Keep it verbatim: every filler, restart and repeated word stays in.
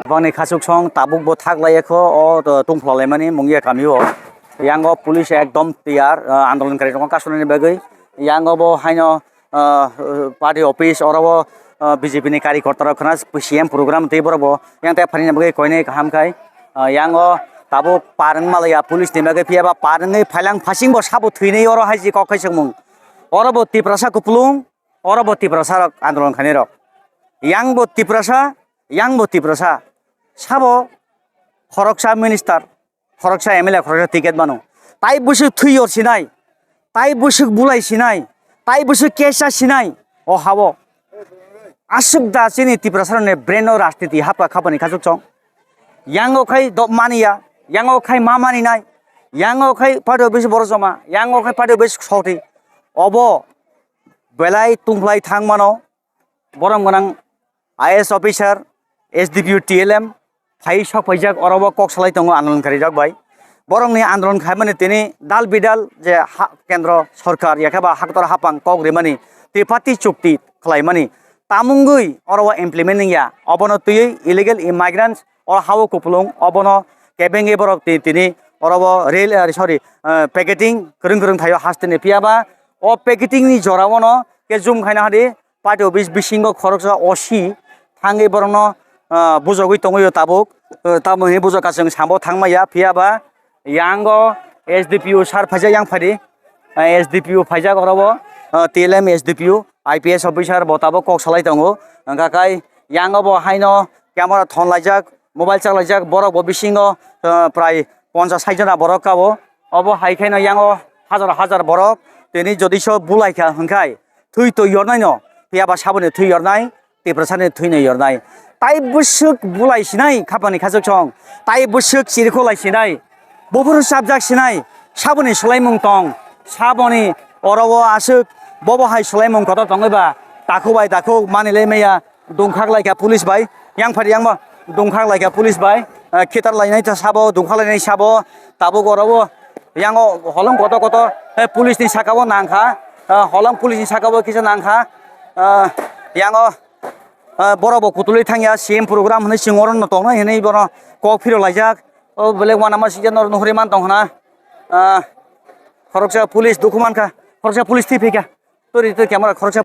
Bangni khachuk song tabuk bo thak lai kho o tongphla laimani mungya kamio. Yango police ekdom tiyar, ah, andolon kari rok kasonani bagwi. Yango bo haino, ah, party office oro bo, ah, B J P ni kari korta rok khna C M program tei borok bo yang tei pharini bagwi koinai kaham khai. Ah, yango tabuk parwng malaya police ni bagwi phiya ba parwngwi phailang phasing bo sabo thwinai oro hai si kok khai sengmung. Oro bo Tiprasa kupulung. Oro bo Tiprasa rok andolon khainai rok. Yang bo Tiprasa, yang bo Tiprasa. Sabo khoroksa minister, khoroksa M L A, khoroksa ticket mano. Tai bwswk thwi yor sinai, tai bwswk bulai sinai, tai bwswk kesa sinai. O habo. Aswk da chini Tiprasa rokni brain o rajniti hapkha khapani khachuk chong. Yang o khai do maniya, yang o khai ma mani nai, yang o khai party office borok joma, yang o khai party office soti. Obo belai tungphlai thang mano, borom gwnang I A S officer, S D P O, T L M, phai sok phaijak, oro bo kok salai tongo andolon kari rok bai. Borokni andolon khaimani tini dal bidal je ha, kendro sorkar yakhe ba haktor hapang kok rimani Triparty chukti khlaimani tamungwi oro o implement wngya, obono twiwi illegal immigrants o ha-o kupulung obono kebengwi borok ti-, tini oro o rail, eh, sorry, eh, packeting kwrwng kwrwng thaio hasteni phiya ba o packeting ni jora o no khe zoom khaina hadi party office bisingo khoroksa O C thangwi borokno, ah, bujogwi tongwi o tabuk, ah, tamo hinwi bujokha chwng sambo thangmaya, phiya ba yango S D P O sir phaijak yang phadi, ah, S D P O phaijak oro bo, ah, T L M S D P O, I P S officer bo tabuk kok salai tongo, hwnkha kai yango bo haino camera thon laijak, mobile chaklaijak, borok bo bisingo, ah, prai ponchas sait jona borok kabo. Obo hai khaino yango hajar hajar borok tini jodiso bulai kha hwnkhai thwi twi yornaino, phiya ba saboni thwi yornai, Tiprasani thwi no yornai. Tai bwswk bulai sinai khapani khachuk song, tai bwswk chirikhok lai sinai, buphuru chapjak sinai, saboni swlaimung tong, saboni oro o aswk bobo hai swlaimung kotor tongwi ba takhuk bai takhuk manilai maya. Dungkhak laikha police bai, yang phari yang bo dungkhak laikha police bai, eh, khitar lainai ta sabo, dungkhak lainai sabo, tabuk oro bo, yang o holong koto koto, eh, police ni saka o nangkha, eh, holong police ni saka o kisa nangkha, eh, yang o, eh, borok bo kutulwi thangya, C M program hinwi chwng oro no tongnai hinwi bono kok phiro laijak, o belai uanama sijak noro nuhuri man tong khna, eh, khoroksa police dukhu mankha, khoroksa police thwi phaikha. Tori tori camera khoroksa.